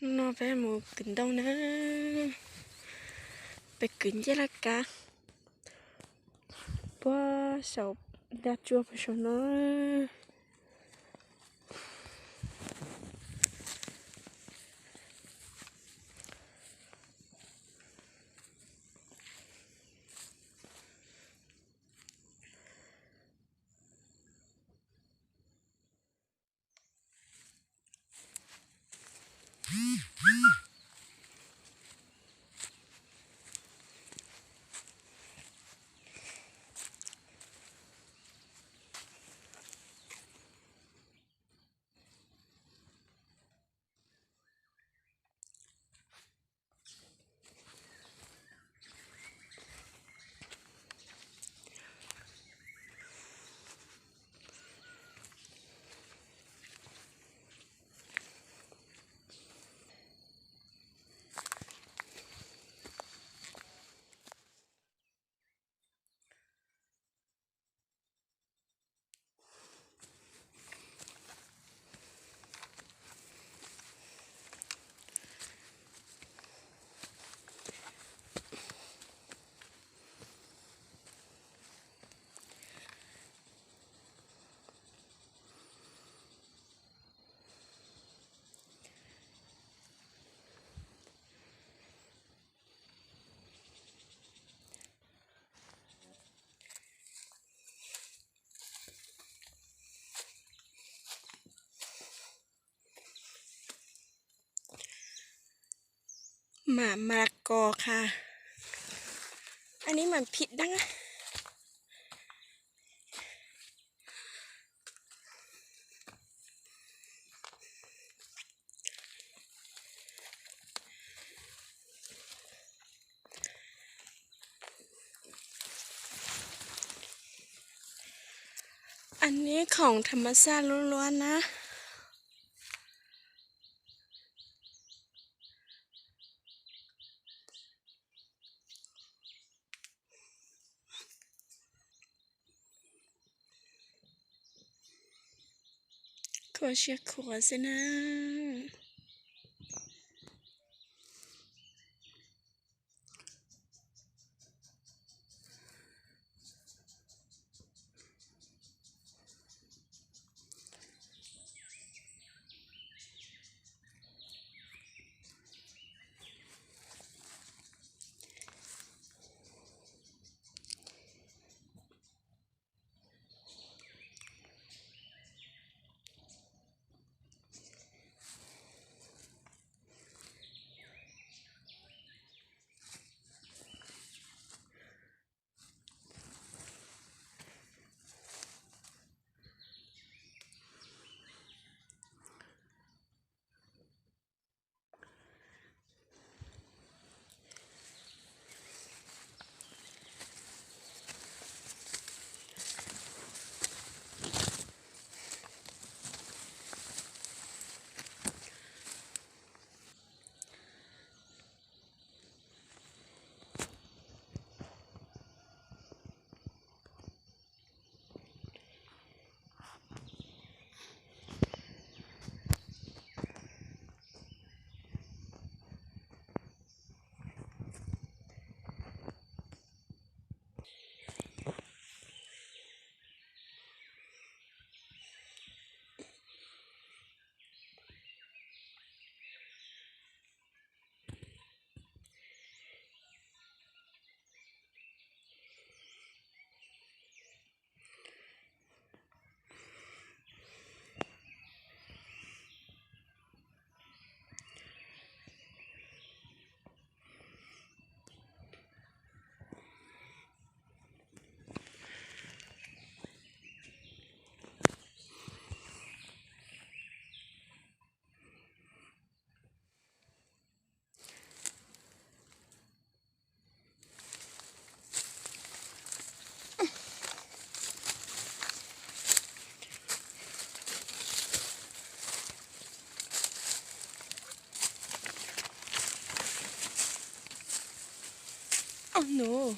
No peb mus kwv ntoo na, peb kwv ncej laj kab puag saum ntaj tsua puag saum no. Mam ma la kos qha, ann ni mam phim deeb. Ann ni khoom tham mas xaj luaj luaj na. Khuam siab khuav xwb na. Oj no.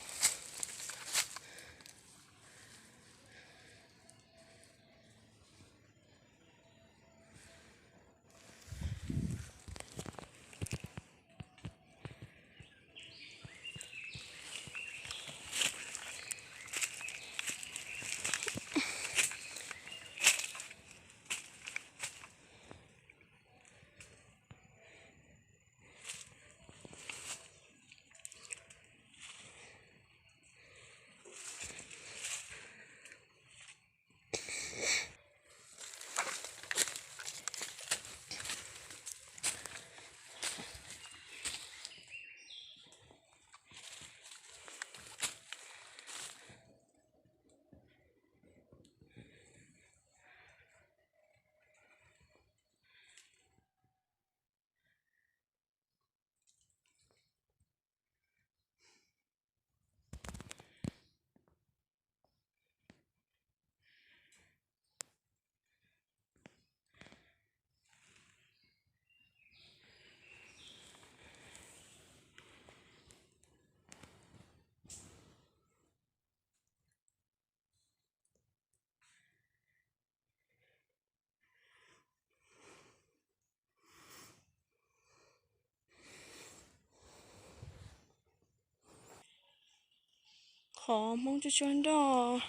Qhov Hmoob tsuag tsuag nroj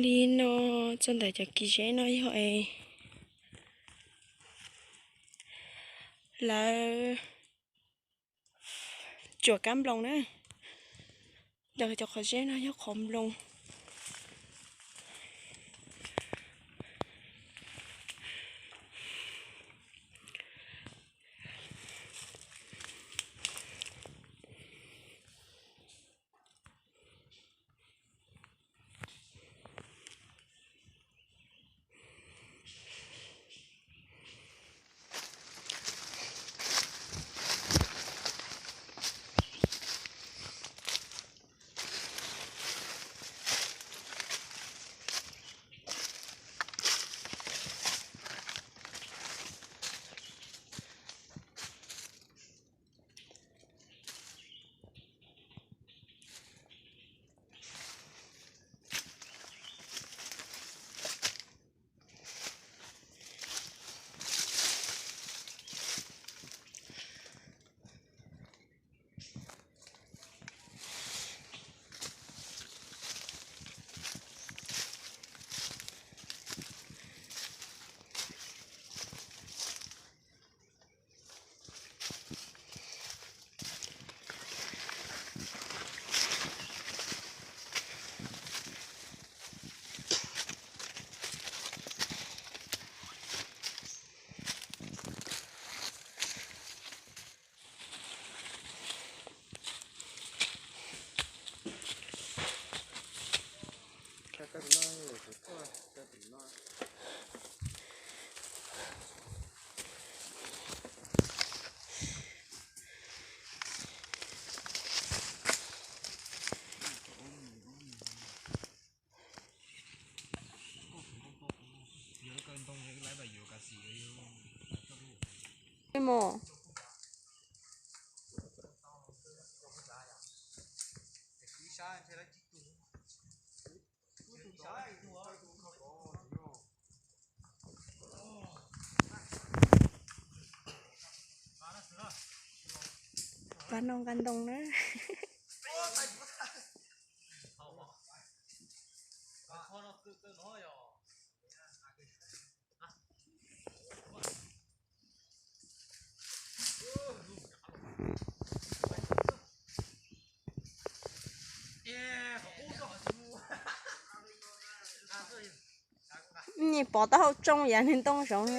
li no txog ntawm cov kis zeb no yog es lawv tsuam kab nploos na. Cov, cov qhov zeb no yog qhov nploos. Pab no nqa ntoo na. Nyias pov taub hau tsoo yav niag ntoo saud.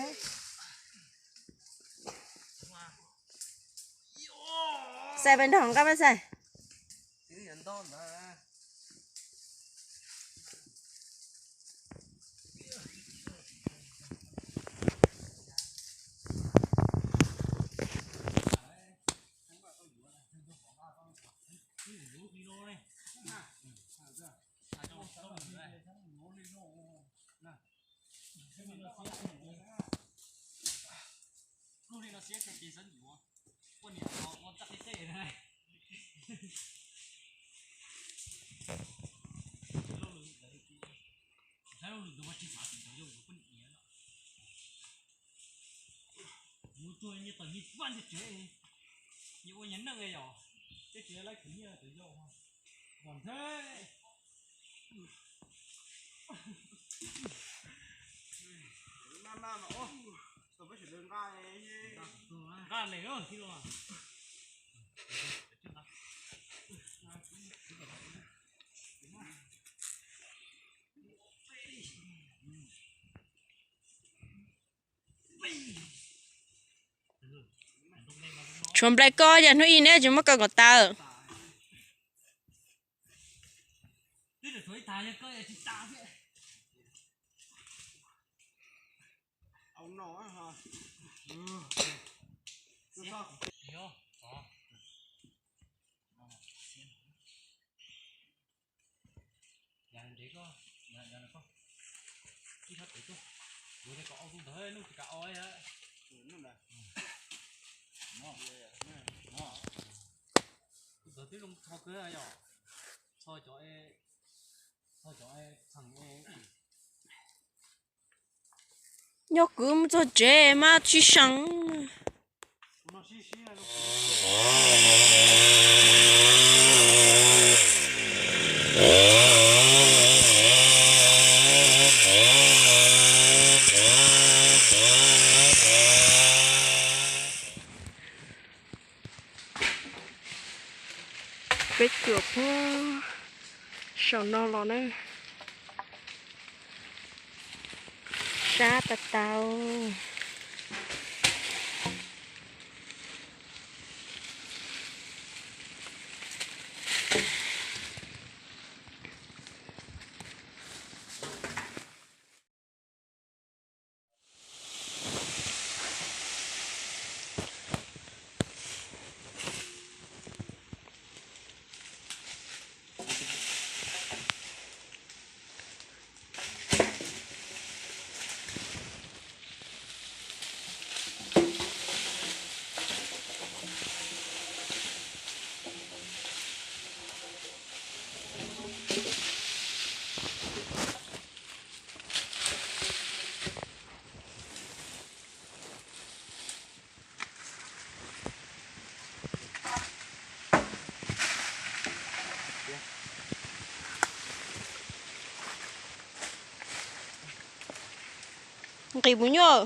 Xais pais nrog nqaj pab xais. Mus tsuag nyias tawm nyias faj ntiag tsev, nyias ua nyias neej yom, tej tsev laib khwv nyiaj tawm yau. Vam ntheb. Nqa lem lawm tij laug. Tshuav nplai koj yog hnub ib neb tsis muab koj kom taw. Tus ntawd twb zoo txho kawg yom. Txho cov, txho cov txheem. Nyob kwv mus txog tsev mas tsis seev. Peb tuam puag saum no los na. Sab tas tas. Nqis mus nyuaj.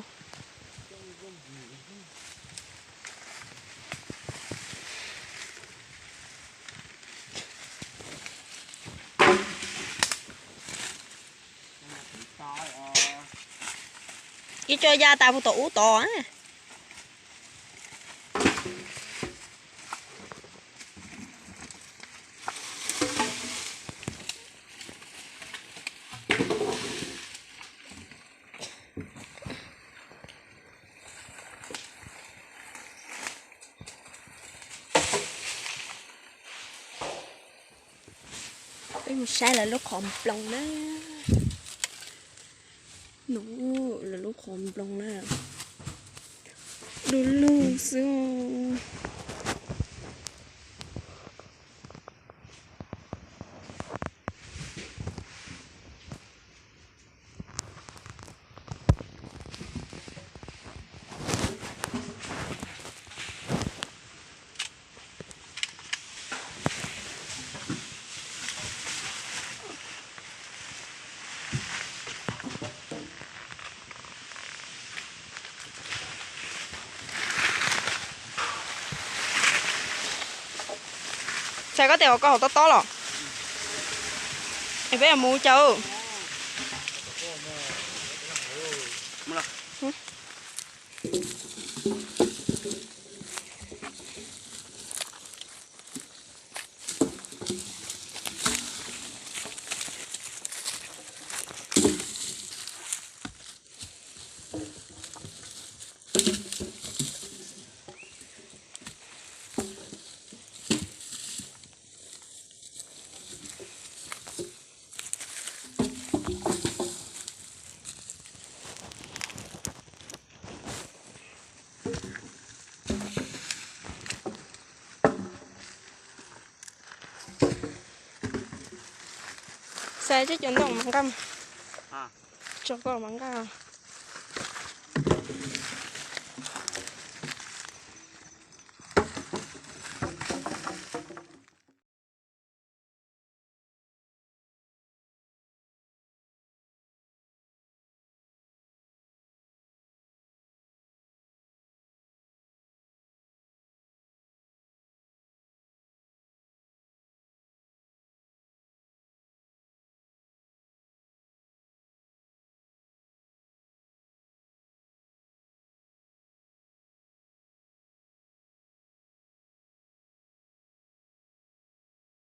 Ib co ya tas puag tom ub tod. Peb mus saib lawv lub qhov nploos na. Nov, lawv lub qhov nploos na, du lug xwb. Txhais koj tes hauv koj hauv tob tob los? Es peb mus cas? Xav tib cov ntoo mas nqa, tso koj mas nqa.